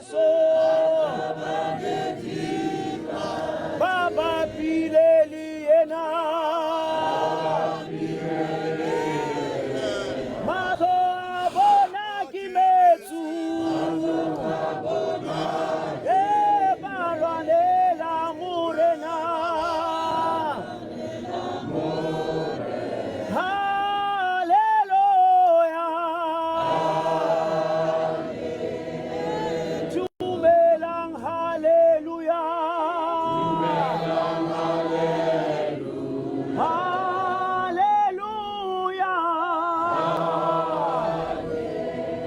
Jesu ba bapile le yena. Mahlo a bona ke metsu e ba lwanela Morena. Haleluya. Dumelang haleluya. Haleluya.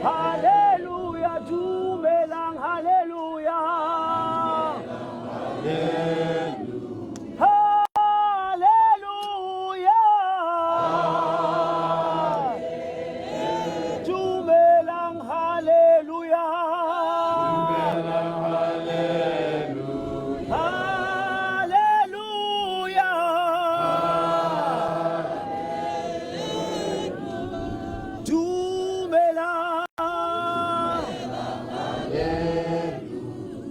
Haleluya. Dumelang haleluya. Haleluya. Dumelang haleluya. Haleluya. Dumelang.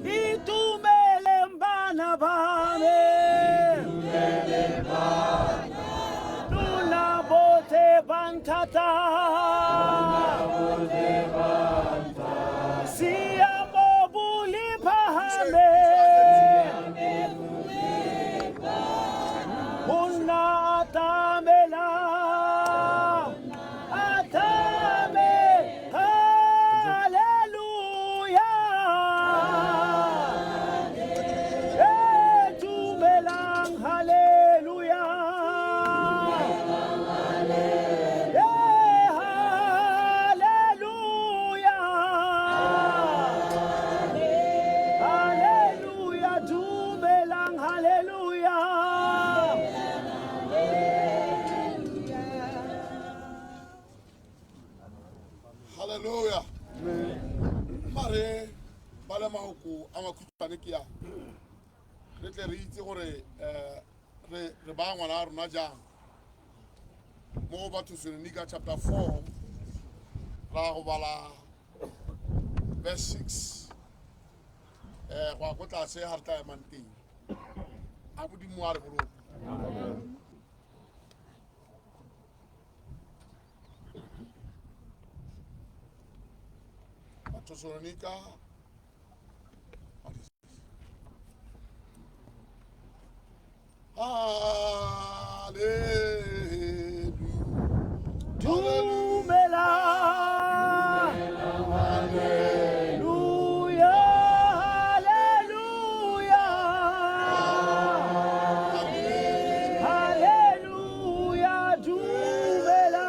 Itumeleng bana ba me. Lona botlhe ba nthatang. Seemo bo le phahame. Ho nna atamela. Atame. Haleluya. Eh, dumelang haleluya. Eh, haleluya. Haleluya, dumelang haleluya. Halleluja. Mare ba le mahoko a makhutshwane ke a re tle re itse gore um re baya ngwana a rona jang mo go Batho Senonika chapter 4 ra go bala verse 6 go ya ko tlase ga re tla emang teng. A Modimo a re boloke. Bathesalonika. Hallelujah. Dumela. Haleluya. Haleluya. Haleluya. Dumela.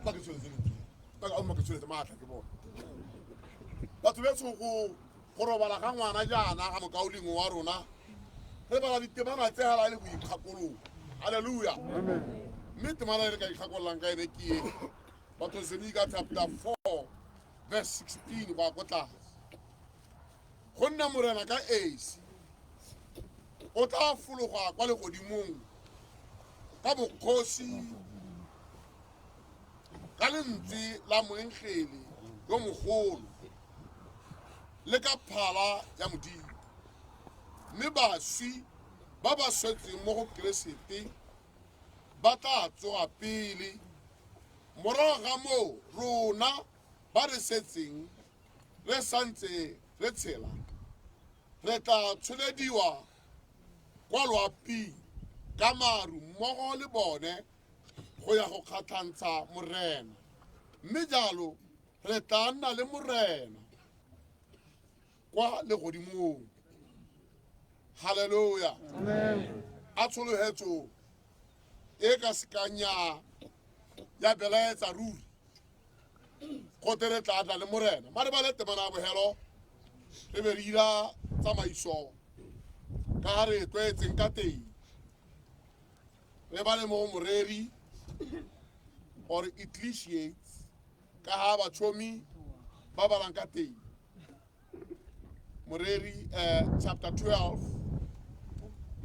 Ba ke tsholetse lentswe. Ba ke ke tsholetse maatla ke bone. Batho betsho go robala ga ngwana jaana ga mokaulengwe wa rona re bala ditemana tse gala e le go ikgakolola. Halleluja. Mme temana e re ka ikgakololang ka ene ke e Bathesalonika chapter 4 verse 16 go ya ko tlase. Gonne Morena ka esi o tla fologa kwa legodimong ka bokgosi ka lentswe la moengele yo mogolo le ka phala ya Modimo, mme baswi ba ba swetseng mo go Keresete ba tla tsoga pele. Morago ga moo rona ba re setseng re santse re tshela re tla tsholediwa kwa loaping ka maru mmogo le bone go ya go kgatlhantsha Morena, mme jalo re tla nna le Morena kwa legodimong. Halleluja. A tshologetso e ka sekang ya belaetsa ruri gote re tla tla le Morena. Mare ba le temana ya bogelo re be re ira tsamaiso ka ga re e tlwaetseng ka teng. Re bale mo go Moreri or Ecclesiastes ka ga batšhomi ba balang ka teng. Moreri chapter 12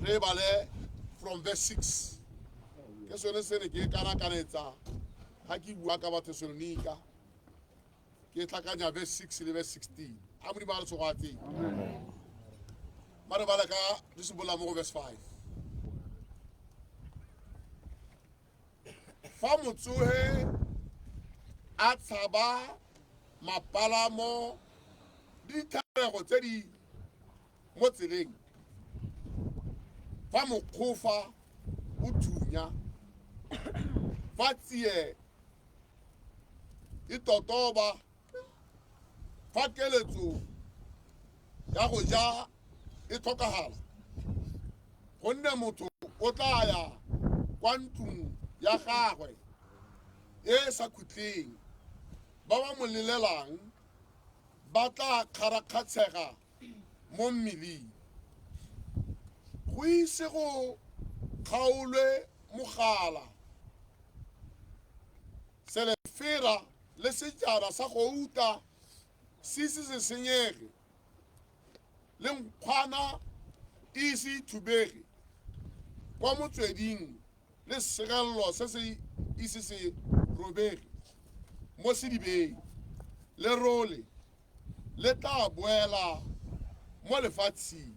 re bale from verse 6. Ke sone se ne ke kanakanetsa. Ga ke bua ka Bathesalonika, ke tlhakanya verse 6 le verse 16. A Modimo a re tshogatseng. Ba re bala ka re simolola mo go verse 5. Fa motsohe a tshaba mapalamo le dithabego tse di mo tseleng, fa mokgofa o thunya, fa tsie e totoba, fa keletso ya go ja e tlhokagala, gonne motho o tla ya kwa ntlong ya gagwe e e sa khutleng, ba ba mo lelelang ba tla kgarakgatshega mo mmeleng. Go ise go kgaolwe mogala, selefera le sejana sa gouta se ise se senyege, le nkgwana e ise e thubege kwa motsweding, le segelelo se se ise se robege mo sedibeng, lerole le tla boela mo lefatsheng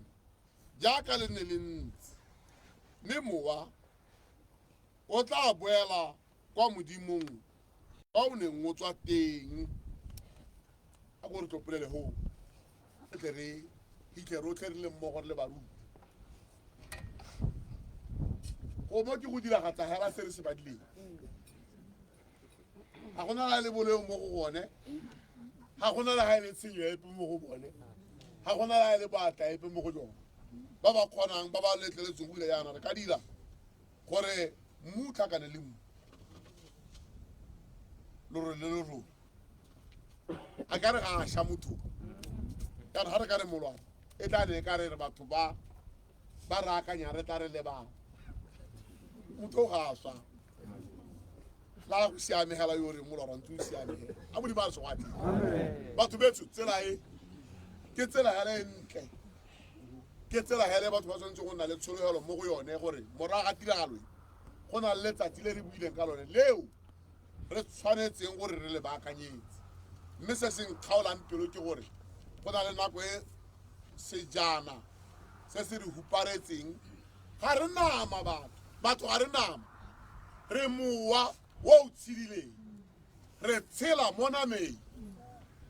jaaka le ne le ntse, mme mowa o tla boela kwa Modimong kwa o neng o tswa teng. A ko re tlopolele go re tle re fitlhe rotlhe re le mmogo re le baruti. Go mo ke go diragatsa hela se re se badileng. Ga gona la le boleo mo go bone, ga gona la ga e le tshenyo epe mo go bone, ga gona la e le boatla epe mo go jone. Ba ba kgonang, ba ba letleletsweng go dira jaana, re ka dira gore mmu o tlhakane le mmu, lorole le lorole. A ka re ga a sha motho, ka re ga re ka re molwana, e tla ne e ka re re batho ba ba re akanyang re tla re lebala. Motho ga a swa. La go siame hela yo reng molora ntse o siame hela. A Modimo a re segwate. Batho betso tsela e ke tsela hela e ntle. Ke tsela hela e batho ba tshwanetse go nna le tshologelo mo go yone gore morago ga tiragalo e go na le letsatsi le re buileng ka lone leo re tshwanetseng gore re le baakanyetse. Mme se se nkgaolang pelo ke gore go na le nako e sejana se se re huparetseng. Ga re nama batho, batho ga re nama, re mowa o o tshedileng, re tshela mo nameng.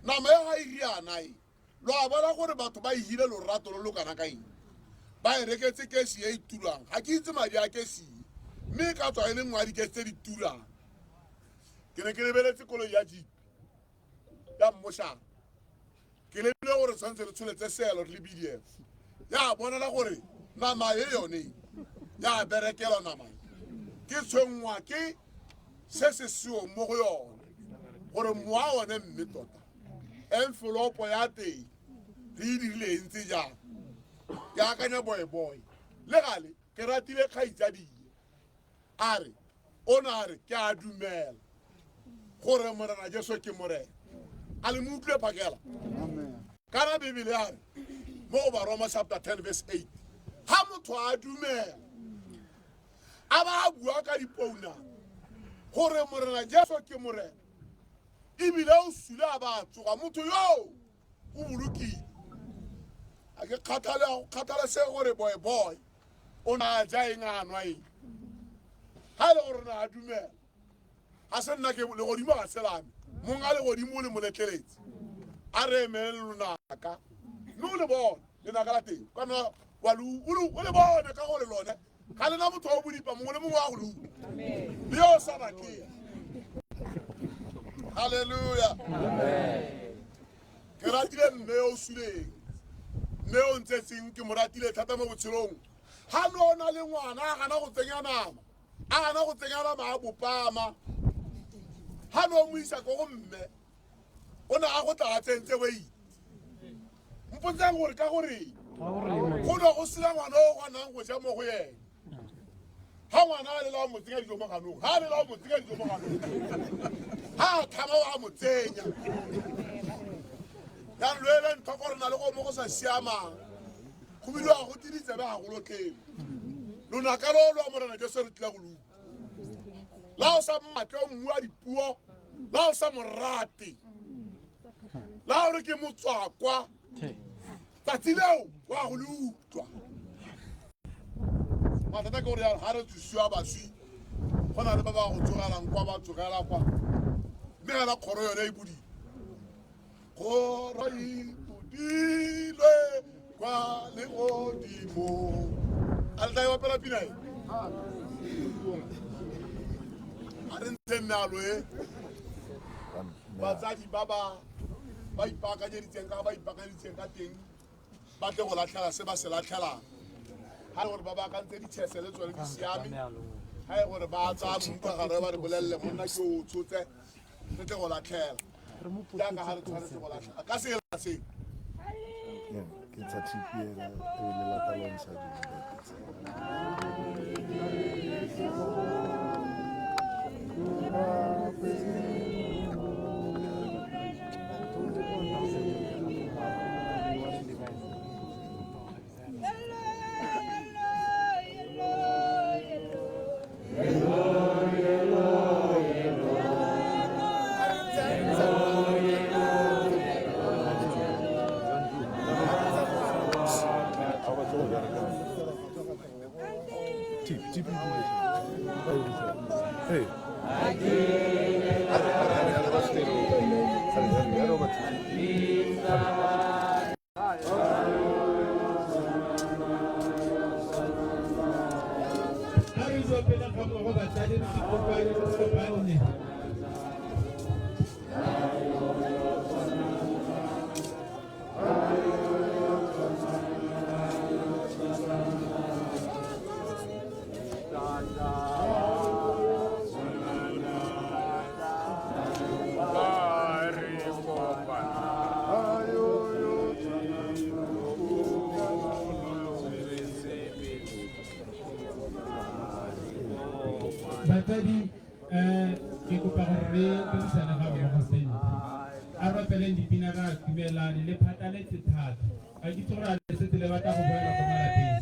Nama e ga e riana e, lo a bona gore batho ba e hile lorato lo lo kana ka eng, ba e reketse kesi e e turang. Ga ke itse madi a kesi e, mme e ka tswa e le nngwe ya dikesi tse di turang. Ke ne ke lebeletse koloi ya Jeep ya mmošana, ke lebile gore tshwanetse re tsholetse seelo re le BDF. Ya bonala gore nama e yone ya berekelwa nama e. Ke tshwenngwa ke se se seong mo go yone gore mowa one mme tota envelopo ya teng re e dirile e ntse jang. Ke akanya boyboy le gale ke ratile kgaitsadie a re o ne a re ke a dumela gore Morena Jesu ke Morena. A le mo utlwile phakela? Kana Bibele a re mo go Baroma chapter 10 verse 8, ha motho a dumela a ba a bua ka dipouna gore Morena Jesu ke Morena ebile o sule a ba a tsoga, motho yo o bolokile. A ke kgathale, go kgathalesege gore boy boy o ne a ja eng a nwa eng, ga e le gore o ne a dumela. Ga se nna ke legodimo ga se lame, mong a legodimo o le mo letleletse a re emele le lonaka, mme o le bone lenaka la teng kana wa le o le bone ka gore lone ga lena motho wa bodipa, mongwe le mongwe wa go le utlwa le yo o sa batleng. Halleluja. Ke ratile mme yo o suleng, mme o ntsetseng, ke mo ratile thata mo botshelong. Ga ne o na le ngwana a gana go tsenya nama, a gana go tsenya nama a bopama, ga ne o mo isa ko go mme, o ne a go tla a tsentse weight. Mpotsang gore ka gore go ne go sena ngwana o kgonang go ja mo go ene. Ha ngwana a lela o mo tsenya dijo mo ganong, ha a lela o mo tsenya dijo mo ganong, ha a thaba o a mo tsenya. Jaanong lo eleng tlhoko re na le go mo go sa siamang, go bidiwa go te ditsebe ga go lotlele. Lonaka lo lwa Morena Jesu re tlile go lo utlwa. La o sa mmatle o mmua dipuo, la o sa mo rate, la o re ke motswakwa, tsatsi leo wa go le utlwa. Mathata ke gore jaanong ga re tsosiwa baswi, go na le ba ba go tsogelang kwa, ba tsogela kwa, mme fela kgoro yone e bodile. Kgoro e bodilwe kwa legodimong. A le tla e opela pina e? A re ntsheng mealo e. Batsadi ba ba ba ipaakanyeditseng ka ba ipaakanyeditseng ka teng ba tle go latlhela se ba se latlhelang. Ga e gore ba baakantse ditshese le tsone di siame, ga e gore ba tsaya mmu ka gare ba re bolelele monna ke o tshotse re tle go latlhela jaaka ga re tshwanetse go latlhela ka sela se. Ke ntsha thipi ena e be lelata la ntsha Hey. A re tswa pele ga mmogo batsadi re ikopanye re kopanne. Batsadi, ke kopa gore re dirisane ga mmogo sentle. A re opeleng dipina re atumelane le phataletse thata. Ga ke itse gore a le setse le batla go boela ko malapeng.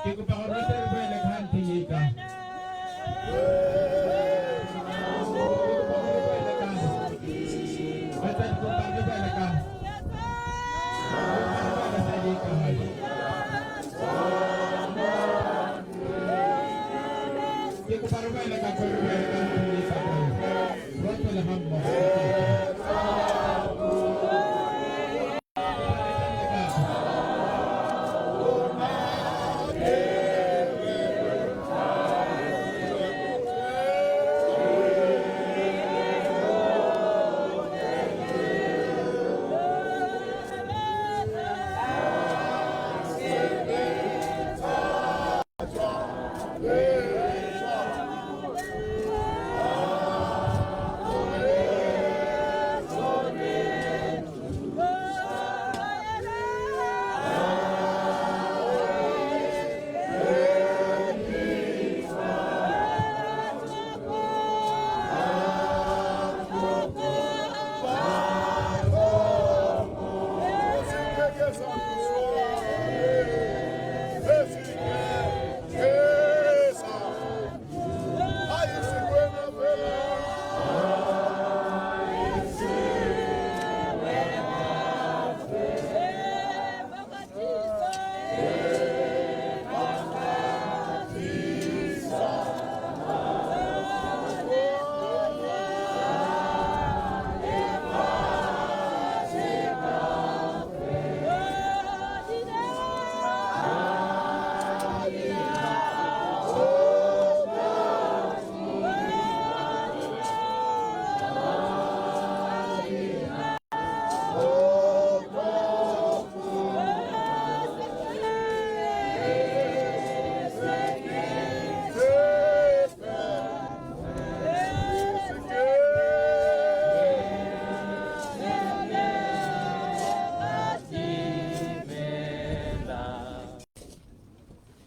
Ke kopa gore rotlhe re boele ka ntlheng e ka. Ke kopa gore re boele ka. Batsadi, kopa re boele ka. Kopa re boele side e ka gae. Ke kopa re boele ka kwa, re boele ka ntlheng e ka kwa. Re opele ga mmogo.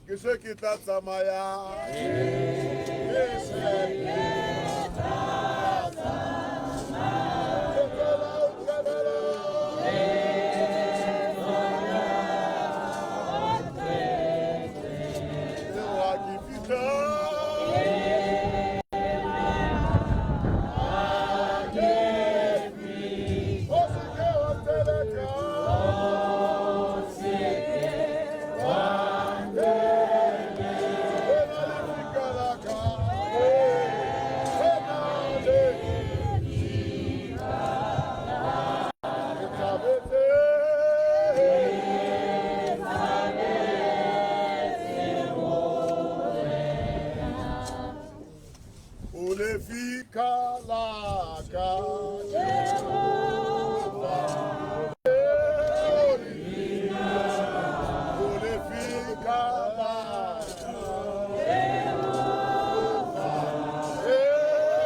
Ke se ke tla tsamaya. Ke se ke tla tsamaya. Ke tsela o tshwanela. Ke wa ke fitlha. Lefika la ka. O lefika la ka.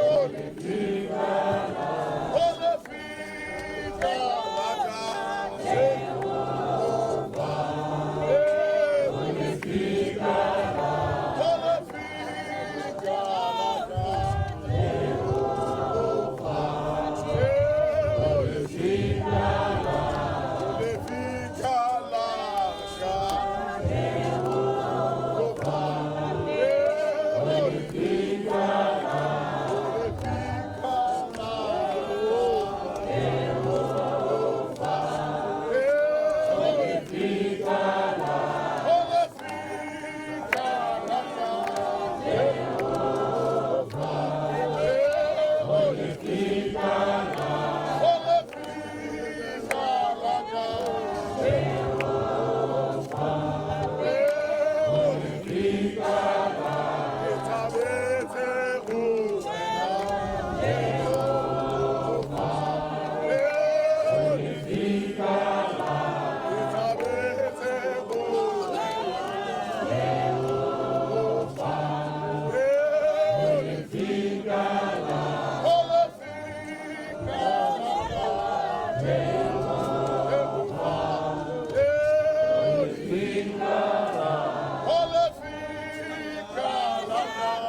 O lefika la ka. O lefika la ka. Lefika la ka.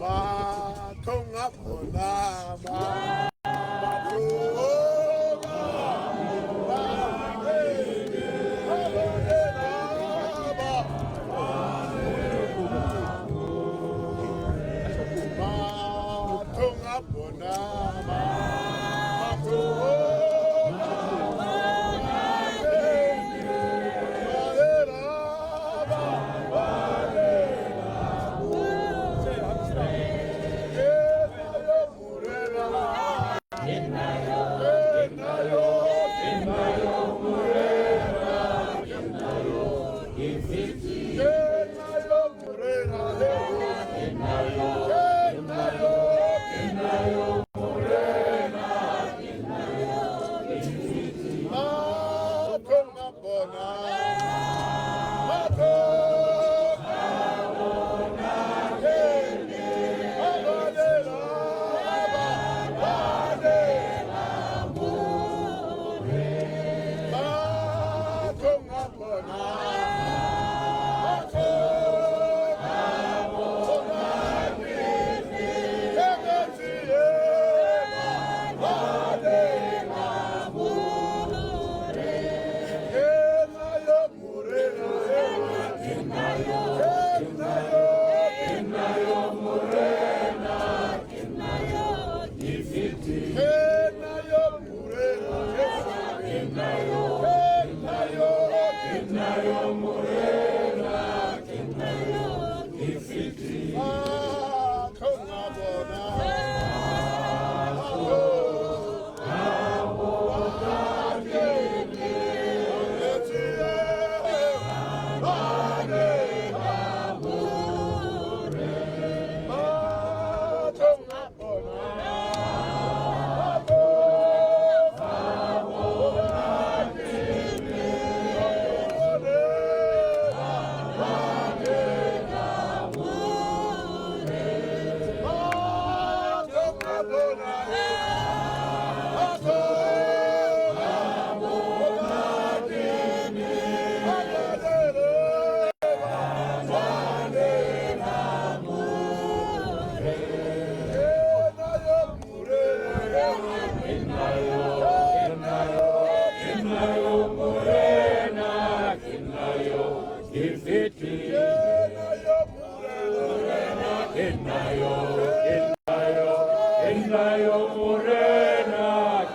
Mathong a bona mathong mathong a bona mathong Ke nna yo, ke nna yo, ke nna yo, Morena.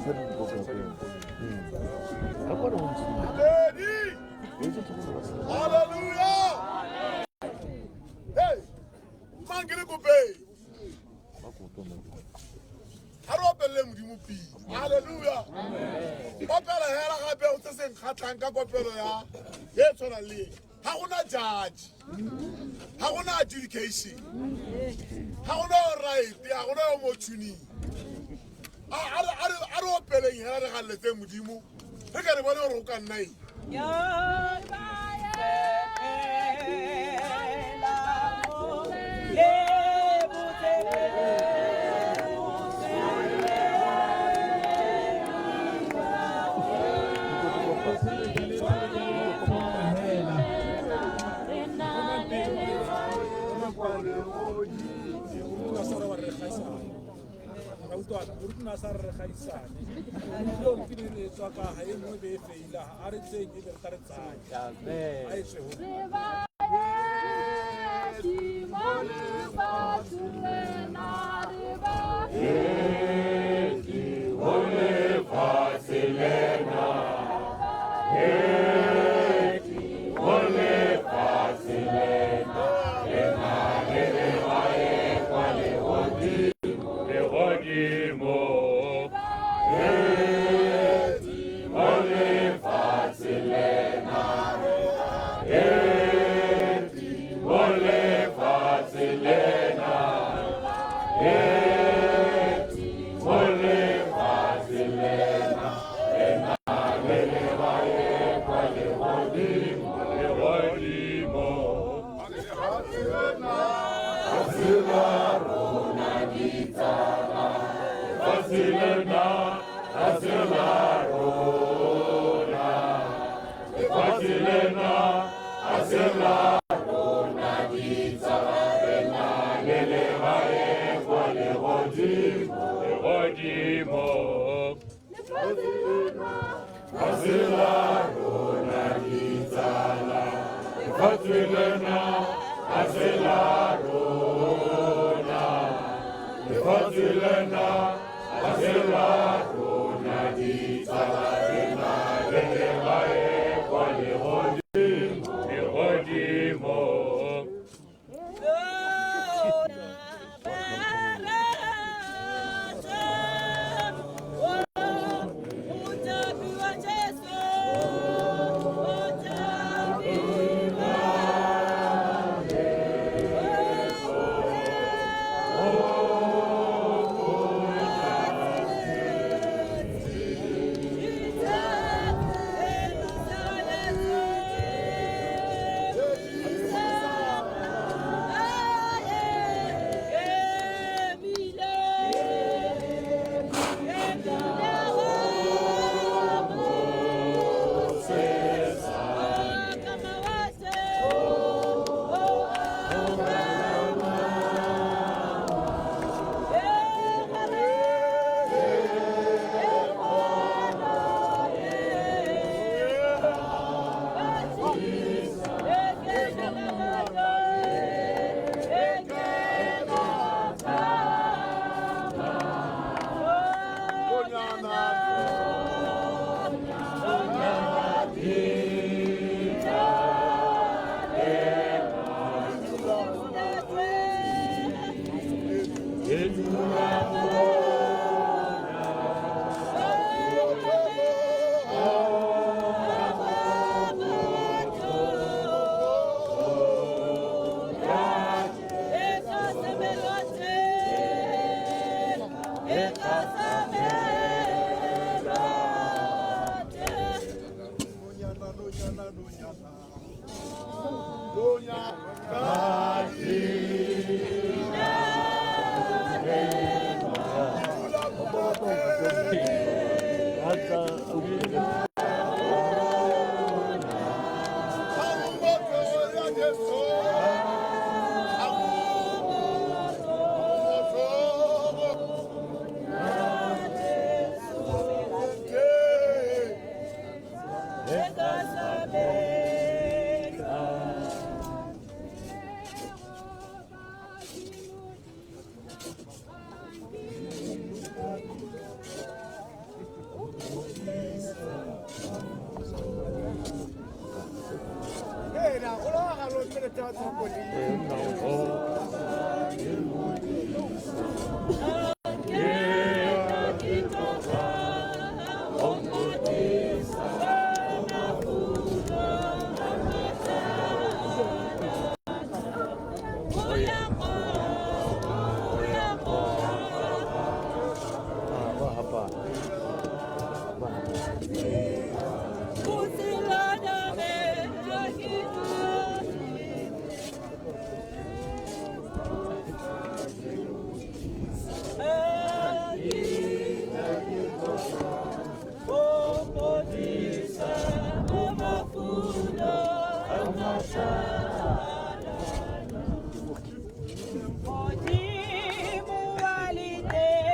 ntsha dimpho ka ka kwana go ntse Hallelujah! Hey, mang ke le kopeng ga re opelele modimo pila. Halleluja! Opela hela gape o se se nkgatlhang ka kopelo ya e tshwanang le e. Ga gona judge, ga gona adjudication, ga gona o right, ga gona yo mo tuning. A re opeleng hela re galeletseng modimo, re ka re bone gore go ka nna eng. Moruti sa re re gaisane yo pele re tswa ka ga e nngwe be e feila a re tseng e be re tla re tsaya a e tswe ho. Modimo wa letema.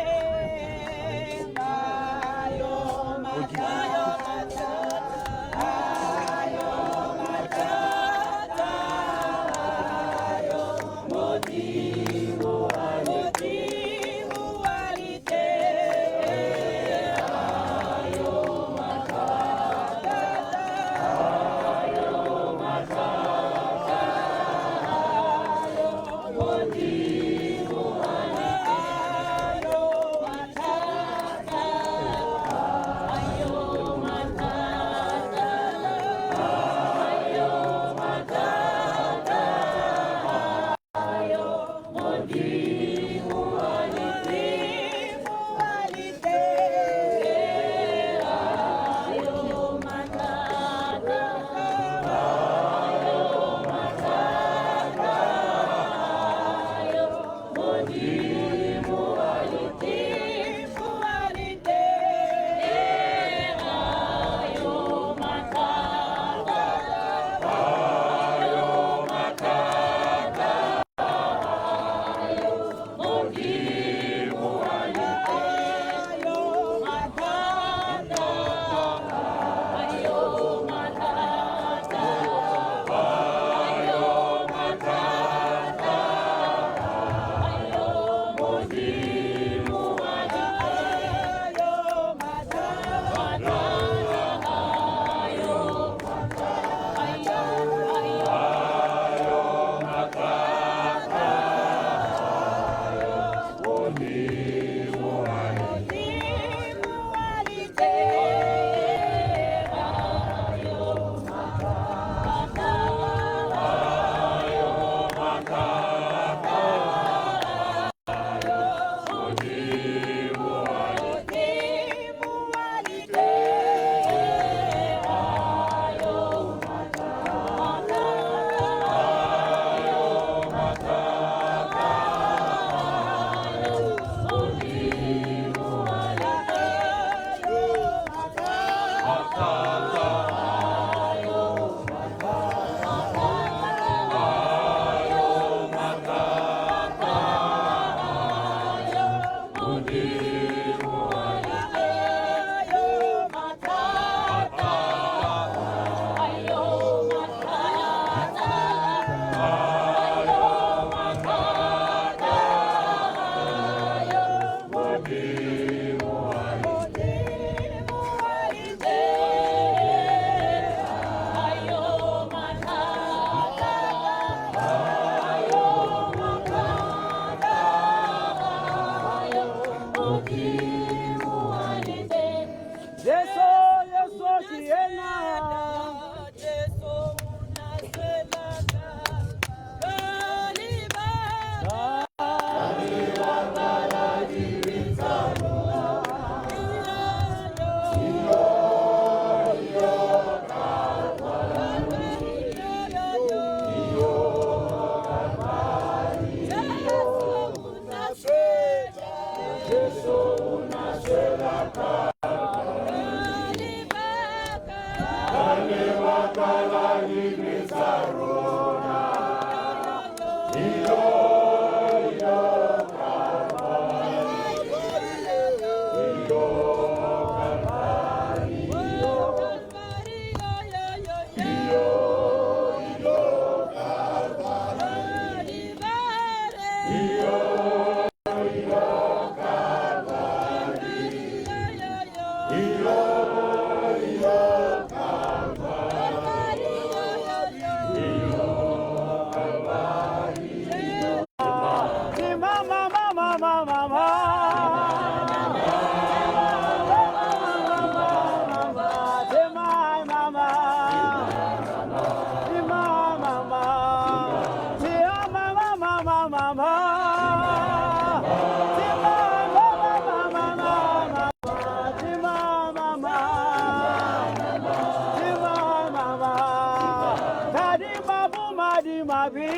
Tsamaya,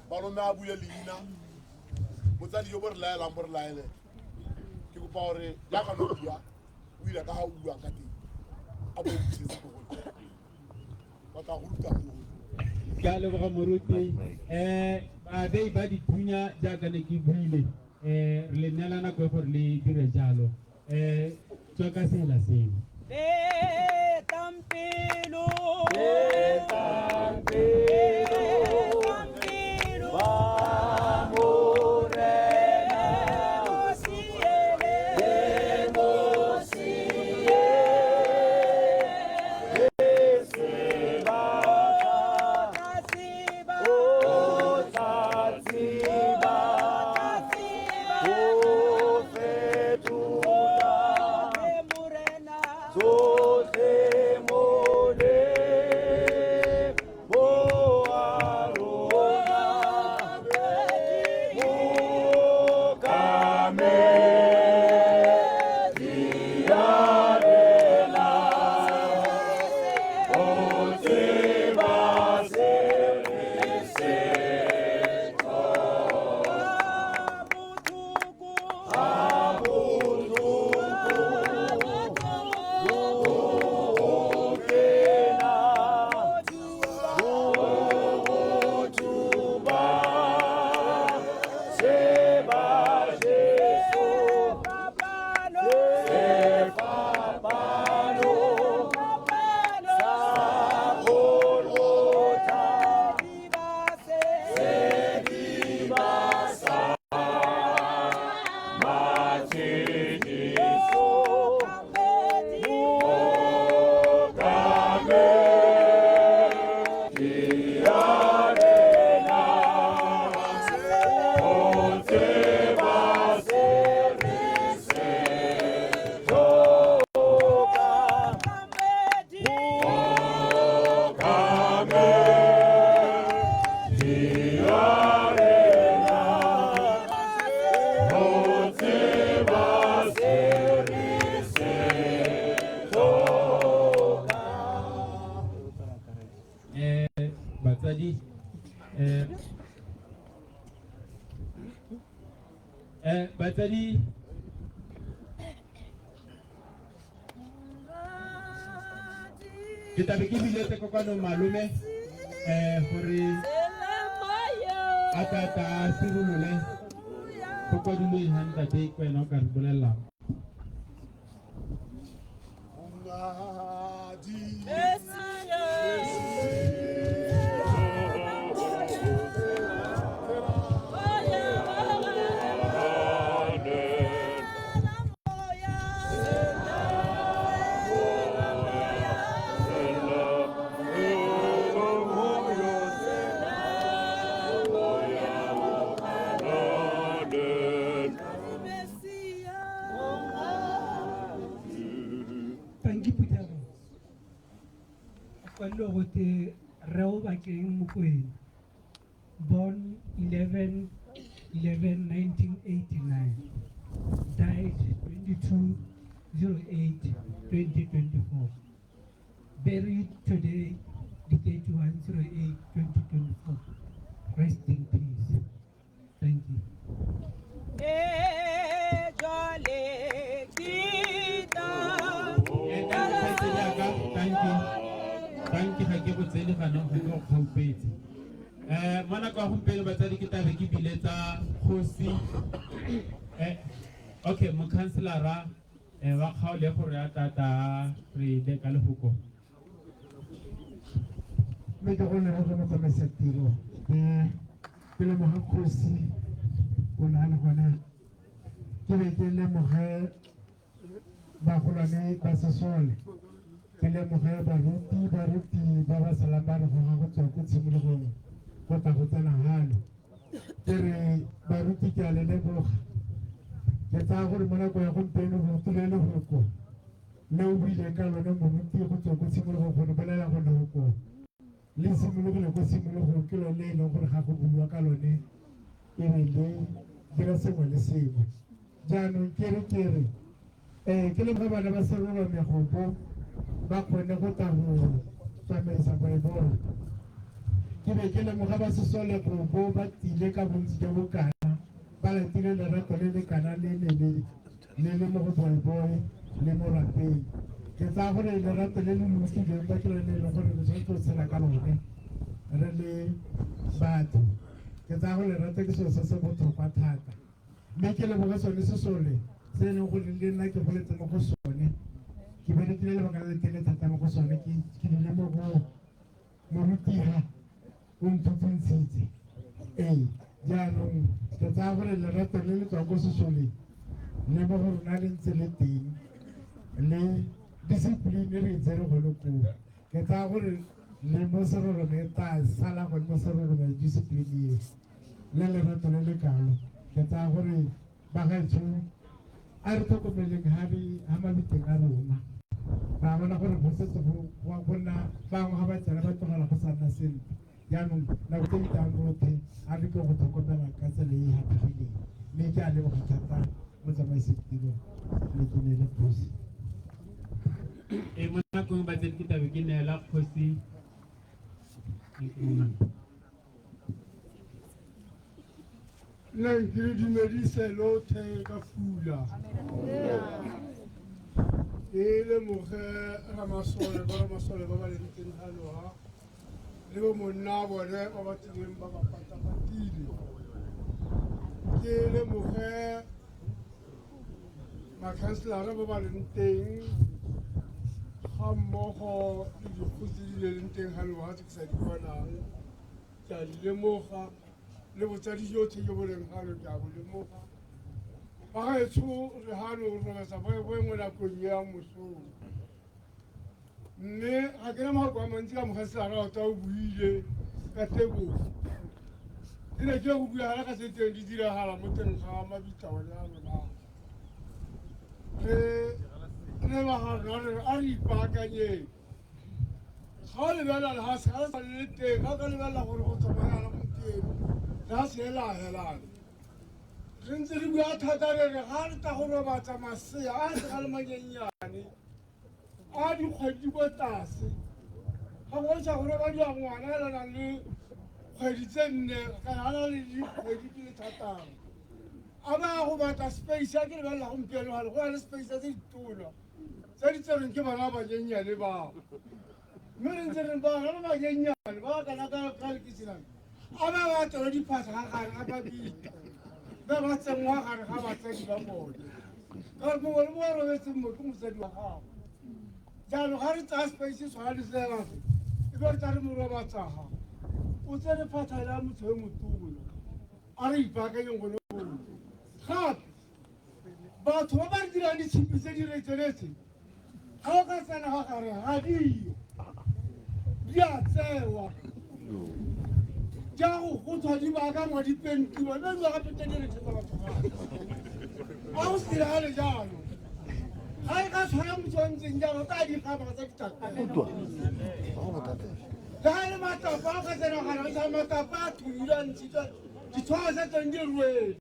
Malome a bule leina motsadi yo bo re laelang bo re laele ke kopa gore jaaka no bua o ile ka ga o buang ka teng a bo busetse ko gone ba tla go ruta go. Ke a leboga moruti. Babei ba dithunya jaaka ne ke buile, re le neela nako e gore le dire jalo. Tswa ka sela seo. Betang pelo. Betang pelo. Ba Morena. Batsadi, batsadi, ke tlabe ke biletse kopano malome, gore a tla tla a sirolole go kwadilweng ga ntate ke wena o ka re bolelelang. Thank you, Phuthego. Kwallo gote Reo Bakeng Mokoena, born 11/11/1989, died 22/08/2024, buried today, the 31/08/2024. Rest in peace. Thank you. Thank you, ga ke go tsele ganong, ga ke go kgaupetse. Mo nako ya gompieno batsadi ke tlabe ke biletsa kgosi, okay, mokhanselara, wa kgaolo e gore a tla tla re le ka lefoko. Mme ke go leboge motsamaisa tiro, ke lemoge kgosi o ne a le gone, ke be ke lemoge bagolwane ba sesole. Ke lemoge baruti, baruti ba ba salang ba re goga go tswa ko tshimologong go tla go tsena hano. Ke re baruti ke a le leboga. Ke tsaya gore mo nako ya gompieno re utlwile lehoko le o buileng ka lone moruti go tswa ko tshimologong go re bolela go lehoko le simologile ko tshimologong ke lone e leng gore ga go buiwa ka lone e be le dira sengwe le sengwe. Jaanong ke re ke re ee ke leboga bana ba Serolo Megopo ba kgonne go tla go tsamaisa boebolo. Ke be ke lemoga ba Sesole Gobo ba tile ka bontsi jo bo kana ba latile lerato le le kana le ne le le le mo go boeboe le mo lapeng. Ke tsaya gore lerato le le lotileng ba ke lone e leng gore re tshwanetse go tshela ka lone re le batho. Ke tsaya gore lerato ke selo se se botlhokwa thata. Mme ke leboge sone sesole se e leng gore le nna ke goletse mo go sone. Ke berekile lebaka le le telele thata mo go sone, ke ke dule mo go morutiha o nthutuntshitse. Ee, jaanong ke tsaya gore lerato le le tswang ko sesoleng le mo go rona le ntse le teng le discipline re e tsere gone koo. Ke tsaya gore le mo serorome e tla sala gone mo serorome discipline eo le lerato le le kalo. Ke tsaya gore bagaetsho a re tlhokomeleng ha re ha mabiteng a rona. Ra bona gore go setse go go nna bangwe ga ba tsena ba tlogela go sa nna sentle. Jaanong nako tse di tlang rotlhe a re ke go tlhokomela ka tsela e e haphegileng. Mme ke a leboga thata motsamaisi tiro le ke neele kgosi. E mo nakong ba tsedi ke tabe ke neela kgosi Nkrumah. Nna ke le dumedise lothe ka fula. E lemoge ramasole ba ramasole ba ba leng teng hano ha le bo monna bone ba ba tlileng ba ba patapatile. Ke lemoge makhanselara ba ba leng teng ga mmogo le dikgosi di leng teng hano ha tse ke sa di bonang. Ke a di lemoga le botsadi jotlhe jo bo leng gano ke a bo lemoga. Bagaetsho re gano re robetsa boeboe mo nakong ya mosong. Mme ga ke na mafoko a mantsi ka mogaselara wa o buile ka tebogo. Ke ne ke go bua gana ka se teng di diragala mo teng ga mabitla one a rona. Re re ba ga rona re a re ipaakanyeng. Ga o lebelela lefatshe ga le sa le teng, ga o ka lebelela gore go tsamaya yana gompieno, lefatshe le la helana. Re ntse re bua thata re re ga re tla go robatsa masea a ntse ga le manyenyane a dikgwedi di ko tlase, ga go bontsha go robadiwa ngwana a nang le kgwedi tse nne kana a na le dikgwedi di le thataro. A ba go batla space a ke lebelela gompieno gale go na le space tse ditona tse di tserweng ke bana ba banyenyane bao mme re ntse re bana ba banyenyane ba kana ka ka lekeselane a ba ba tswela diphatlha ga gare ga babita ba ba tsenngwa gare ga batsadi ba bone ka gore mongwe le mongwe a robetseng mo ke mosadi wa gago. Jaanong ga re tsaya space tshwana le sela se e be re tla re mo robatsaga o tsere phatlha ya motho yo motona a re ipaakanyeng gone goo. Gape batho ba ba re dirang ditshipi tse di re tsweletse ga o ka tsena ga gare ga diyo di a tsewa ja go gothwa di baakangwa di pentiwa mme di gape tse di re tsa batho ga a go se diragale jalo ga e ka tshwara motho wa ntseng jalo ka di gama tsa ditata le ga e le matlapa a ka tsena gare ga matlapa a thomile a ntshitswa ditshwara tsa teng di rwele.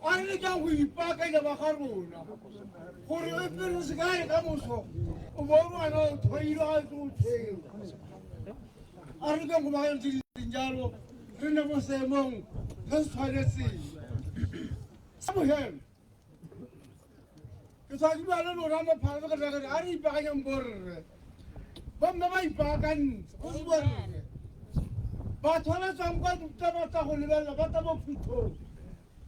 A re lekang go ipaakanya ba ga rona gore e pele o se ka re ka moso o bo ngwana o thoilwe ga ntse o tshwere. A re lekang go baakanya tse di ntseng jalo re nne mo seemong se se tshwanetseng. Sa bofelo ke tshwanetse bua le lona mo phala ke re a re ipaakanyeng borre bomme ba ipaakantse go se borre batho ba ba tswang kwa ntle ba tla go lebelela ba tla mo phuthong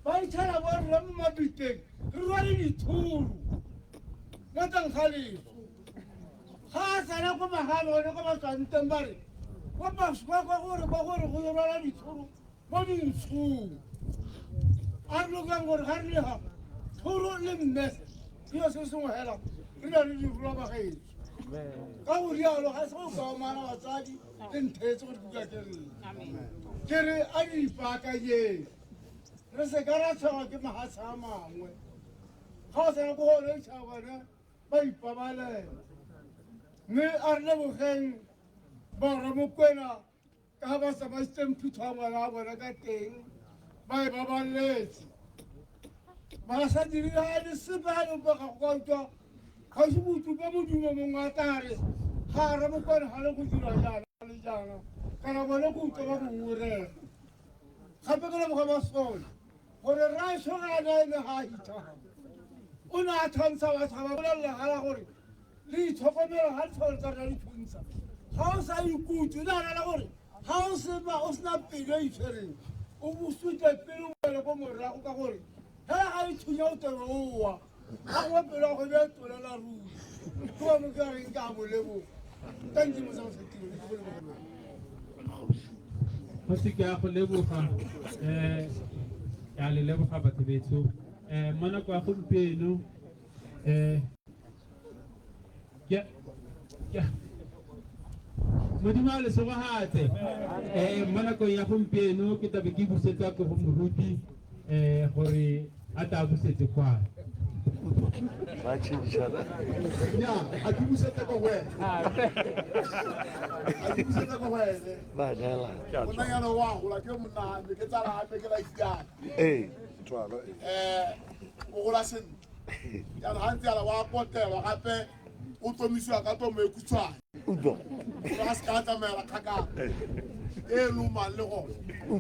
ba itshela borre mo mabiteng re rwale ditholo mo teng ga leso ga a tsena ko magabone ko ba tswang teng ba re kwa gore kwa gore go rwala ditholo mo dintshong a re lokang gore ga re lega thoro le mmese selo se sengwe fela. re be re di rula bagaetso ka go rialo ga se go ka omana batsadi le nthetse gore kuka ke nna ke re a di ipaakanyeng re se ka ra tshwarwa ke mahatshe a mangwe ga o tsena ko gone ditšhaba bone ba ipabalela mme a re lebogeng borramokwena ka ba tsamaisitseng phutho ya ngwana wa bona ka teng ba e babaletse ba sa dire ga le sepe ga leopa ga go ka utlwa ga se botupa modumo mongwe a tare ga re mokwena ga le go dira jaana le jaana kana bone go utlwa ba go ngorega gape ke leboga ba sone gore rraetsho ga a ne a eme ga a hitha o ne a thantsha batho ga ba bolelela gala gore le itlhokomelo ga ditlholo tsa rona di thuntsha ga o sa ikutlwe le rela gore ga o sema o sena pelo e itshwereng o bosute pele o boele ko morago ka gore fela ga e thunya o tebe owa ga gongwe pelo ya go be tolela ruri ke wa mo ke a reng ke a boleboga thank you mosa mosetiro ke go leboga Kgosi ke a go leboga um ke a le leboga batho betsho um mo nako ya gompieno um modimo a lesogogatse um mo nakong ya gompieno ke tabe ke busetsa ko go moruti um gore a tla busetse kwa ba tšhentšhana nya a ke busetse ko go ene a ke busetse ko go ene ba neelana monna yana wa gola ke monna me ke tsala me ke la isiana ee tswalo ee um o gola sentle jaanong ga ntse yana wa kotelwa gape o tomisiwa ka tomo e khutshwane utlwa gore a se ka tsamaela kgakala e lomang le gone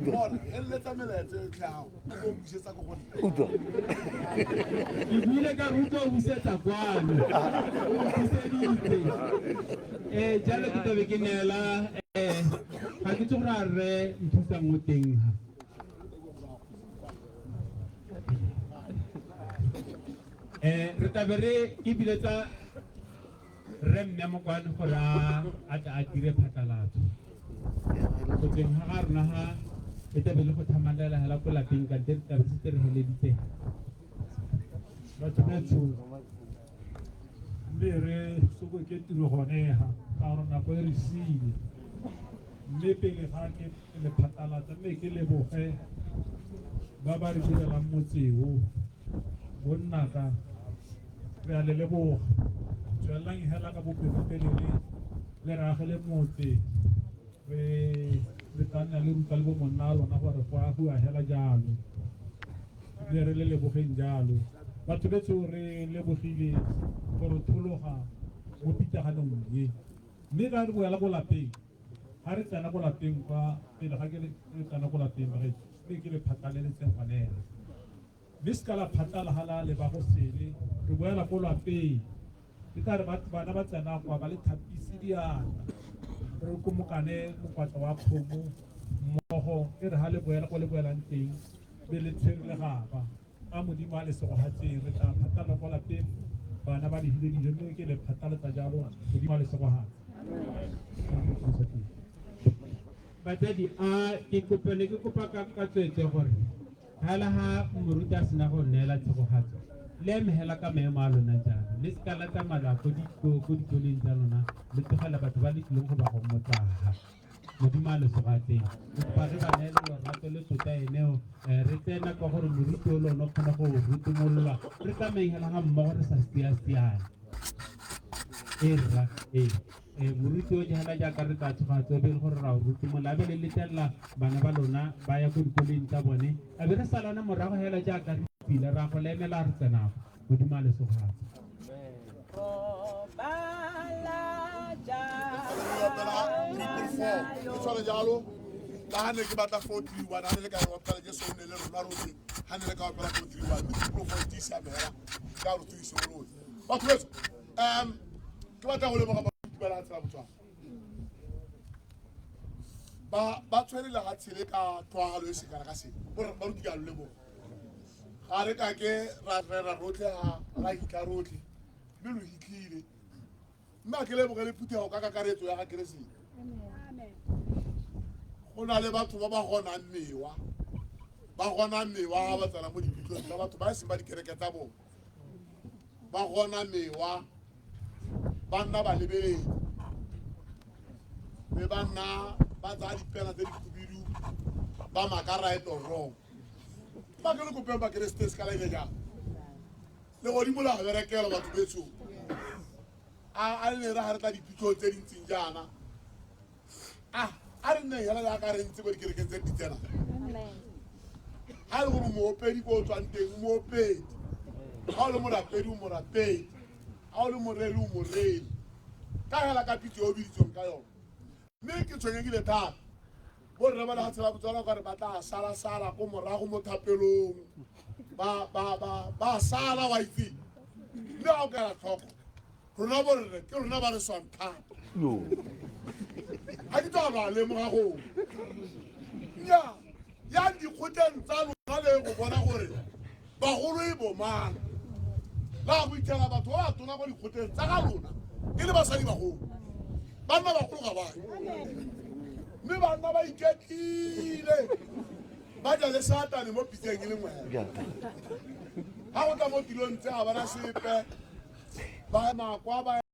bona e leletsa melaetsa yotlhe ao o busetsa ko gone utlwa ke buile ka ruta o busetsa kwano o buseditse um jalo ke tabe ke neela um ga ke tse gore a rre nthusang o teng ha um re tabe re ke biletsa rre mme mokwane gore a a tla a dire phatlalatso go tsweng ga ga rona ga e tabe le go thamalela hela ko lapeng kante re tabe setse re heleditse batho betsho mme re soko ke tiro gone ha ka gore nako e re siile mme pele ga ke le phatlalatsa mme ke leboge ba ba re direlang motseo bonnaka re a le leboga tswelelang hela ka bopelotelele le re agele motse re re tla nna le ruta le bo monna a lona gore go agiwa hela jalo mme re le lebogeng jalo batho betsho re lebogile gore thologa mo pitlaganong ye mme ka re boela ko lapeng ga re tsena ko lapeng kwa pele ga ke re tsena ko lapeng bagaetsho mme ke le phatlaleletseng gone ena mme se ka la phatlala ga la leba go sele re boela ko lapeng ke tla re bana ba tsena kwa ba le thapise diatla re komokane mokwatla wa kgomo mmogo e re ga le boela ko le boelang teng be le tshwere le gaba a modimo a le segogatseng re tla phatlala ko lapeng bana ba lehile dijo mme ke le phatlalatsa jalo modimo a le segogatse batsadi a ke kopa ne ke kopa ka ka tswetswe gore fela ha moruti a sena go neela tshegogatso le eme hela ka maemo a lona jalo le seka la tsamaya ko dikoleng tsa lona le tlogela batho ba le tlileng go ba go motsaga modimo a lesogatseng kopa re ba neele lorato le tlotla eneo re tsena ka gore moruti o le one o kgona go rutumolola re tsamaeng hela ga mmogo re sa seaseane e rra ee moruti o jala jaaka re tla tshogatso be le gore ra o rutumola a be le letlelela bana ba lona ba ya ko dikoleng tsa bone a be re salana morago hela jaaka re pila ra go lemela re tsenago modimo a lesogatse re opela 444 ke tshware jalo ka ga ne ke batla 431 ga ne le ka re opela jesu o ne le rona rotlhe ga ne le ka opela 431 mme 444 di siame hela ka gore tu isimolotse batho betso um ke batla go leboga baruti ba lehatshe la Botswana ba ba tshwere lehatshe le ka tlhoagalo e sekana ka seng baruti ke a lo leboga ga re ka ke ra rera rotlhe ga ra hitlha rotlhe mme lo hitlhile mme a ke lebogele phuthego ka kakaretso ya ga keresete go na le batho ba ba gonang mewa ba gona mewa ga ba tsena mo diphitlhong tsa batho ba e seng ba dikereke tsa bone ba gona mewa Ba nna balebeledi mme ba nna ba tsaya dipela tse di khubidu ba maka right or wrong. Ba ke le kopeng bakeresete se ka la ile jang legodimo la berekela batho betso a le lera ga re tla diphitlhong tse di ntseng jaana a a re nne hela jaaka re ntse ko dikerekeng tse di tsenang ga e le gore moopedi ko o tswang teng o moopedi ga o le morapedi o morapedi ga o le moreri o moreri ka hela ka pitso e o biditsweng ka yone mme ke tshwenyegile thata borre ba lefatshe la botswana kare ba tla sala-sala ko morago mo thapelong ba sala wa itse mme ga o kela tlhoko rona borre ke rona ba re swang thata ga ke tsa ba lemoga go nya ya dikgotleng tsa lona le go bona gore bagolo e bomang la go itlhela batho ba ba tona ko dikgotleng tsa ga lona e le basadi bagolo banna bagolo ga bae mme banna ba iketlile ba ja le satane mo pitseng e le nngwe ga go tla mo tilong tse ga bana sepe ba ema kwa ba.